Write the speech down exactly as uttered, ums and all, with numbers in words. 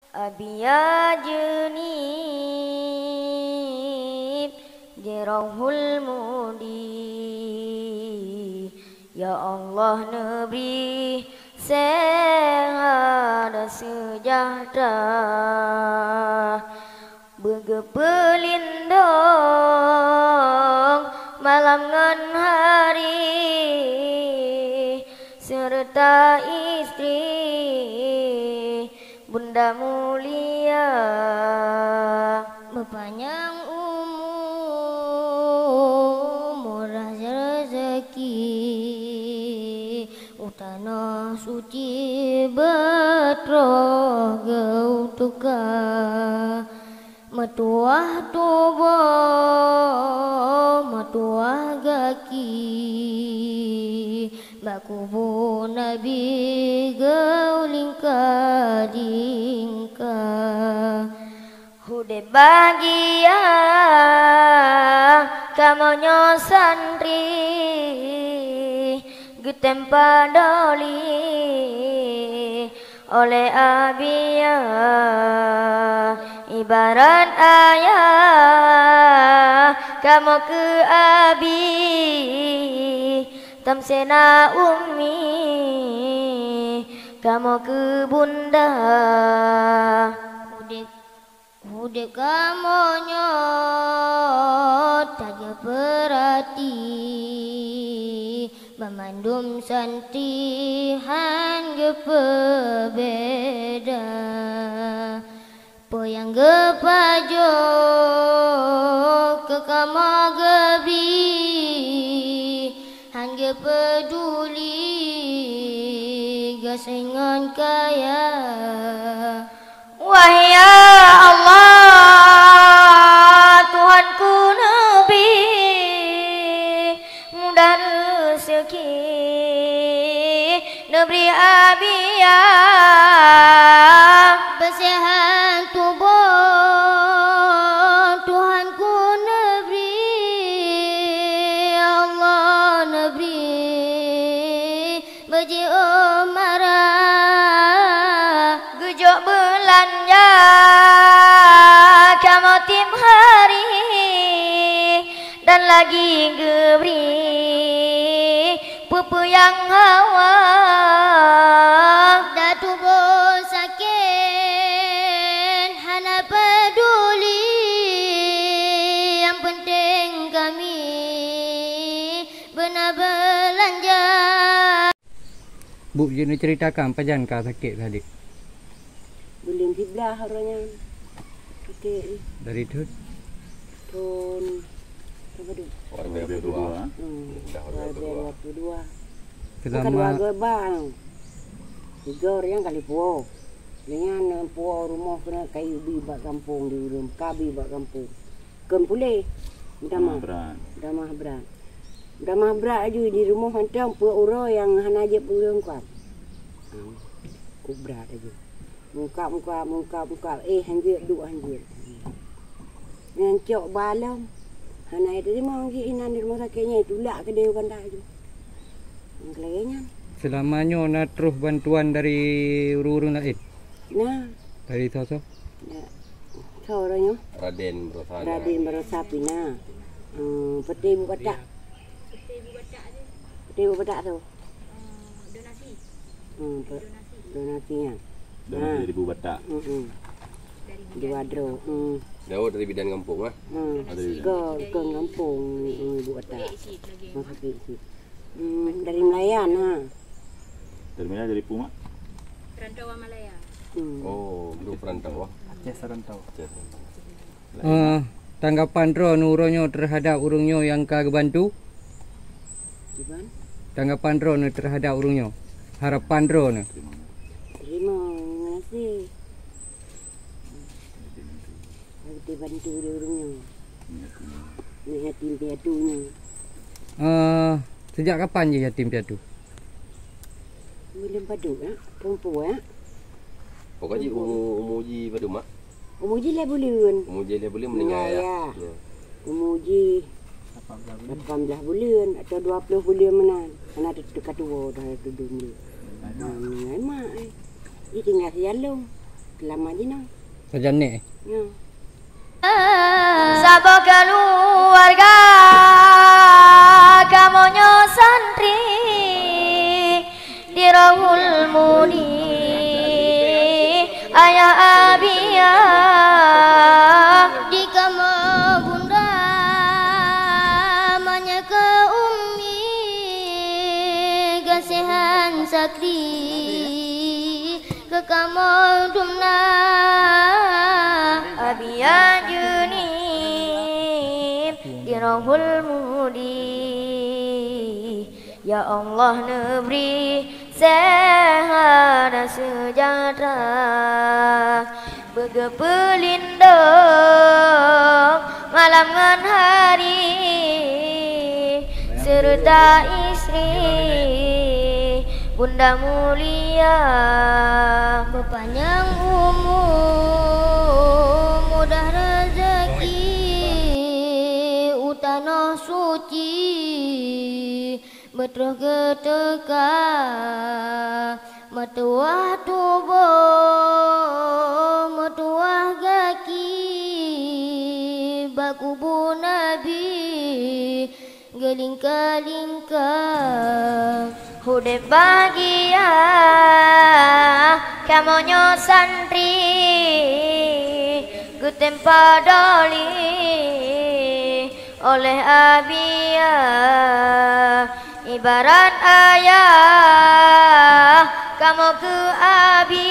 Abia Jeunieb di Rauhul Mudi, ya Allah neubri seuhat dan seujahtera. Beugeupeulindoeng malam ngon hari, seureuta istri Bunda mulia. Beupanyang umu, murah reuzeuki, u tanoh suci beutroh geutuka. Meutuwah tuboh, meutuwah gaki, bak kubu Nabi geulingka-lingka. Udeb bahagia kamoe nyoe santri, geutem padoli oleh Abia, ibarat ayah kamoe keu Abi, Tamsena Ummi kamoe keu Bunda. Udeb Udeb kamoe nyoe tajeuet peurati, banmandum santri han geupeubeda. Peue nyang geupajoh keu kamoe geubri, han geupeuduli gasien ngon kaya. Wahya Allah, Tuhanku neubri mudah reuseuki, neubri Abia beuseuhat tuboh, Tuhanku neubri, Allah neubri. Beujiôh marah, geujok beulanja kamoe tiep hari, dan lagi geubri peue-peue nyang hawa. Datu boh sakét hana peuduli, nyang peunteng kami beuna beulanja. Bu, jeuet neuceuritakan pajan ka sakét tadi? Buleuen siblaih uroe nyan sakét. Dari thôn? Thôn, thôn padum? Dua ribu dua puluh dua. Hmm, dua ribu dua puluh dua. Selama bukan dua ribu dua puluh dua. Tiga ureueng nyang kali puwoe. Lheueh nyan puwoe rumoh keuneuk kayu bi bak gampông di ureueng, ka bi bak gampông. Kheun puléh, meutamah. Meutamah brat. Meutamah brat. Meutamah brat laju di rumoh mantong peuet uroe nyang hana jeuet peue meukat. Ha, ku brat laju. Meukat-meukat, meukat-meukat, eh, han jeuet, duek han jeuet. Nyang cok ba lom. Hana jiteurimong jih inan di rumoh sakét nyan, tulak keudéh u kanda laju. Nyang keulagée nyan. Seulama nyoe na troh bantuan dari ureueng-ureueng laén? Na. Dari soe-soe? Ya. Soe uroe nyoe? Raden Barosa. Raden Barosa pih na. Hmm, peuté Bu Batak. Peuté Bu Batak tu. Hmm, pe-, donasi nyan. Donasi dari Bu Batak. Mm-mm. Dua droe. Hmm. Daud dari bidan gampông, ah? Hmm. Dari bidan. Ke, ke gampông, hmm, Bu Batak. Rumah sakit cit. Hmm, dari Melayan, ha. Dari mana, dari Puma? Perantauan Malaya. Hmm. Oh, grup perantau, ah. Aceh Serantau. Aceh Serantau. Eh, tanggapan droeneuh uroe nyoe teuhadap ureueng nyoe nyang ka geubantu? Kiban? Tanggapan droeneuh teuhadap ureueng nyoe? Harapan droeneuh? Terima kasih. Ka geubantu lé ureueng nyoe. Aneuk yatim piatu nyoe. Eh, sejak kapan jih yatim piatu? Buleuen padum, ya? Teumpo, ya? Pokok jih umu, umu jih padum, Mak? Umu jih lhèe buleuen. Umu jih lhèe buleuen meuninggai, ya? Ya. Ya. Umu jih lapan belas buleuen atau dua puluh buleuen meunan. Hana teu-, teuka tuwoe dah, hana teuka tuwoe. Ha, meuninggai mak, eh. Jih tinggai sialong. Lama jinoe. Sajan ni. Ya. Saboh keuluwarga kamoe nyoe santri di Rohul Mudi, ayah Abia. Di kamoe bunda, manyang keu ummi, gaséhan sakri. Keu kamoe dumna Abia Jeunib di Rohul Mudi. Ya Allah, neubri seuhat dan seujahtera, beugeupeulindong malam ngon hari, seureuta istri bunda mulia. Beupanyang umu, mudah reuzeki, u tanoh suci, beutroh geuteuka, meutuwah tuboh, meutuwah gaki, bak kubu Nabi geulingka-lingka. Udeb bahagia kamoe nyoe santri, geutem padoli oleh Abia, ibarat ayah kamoe keu Abi.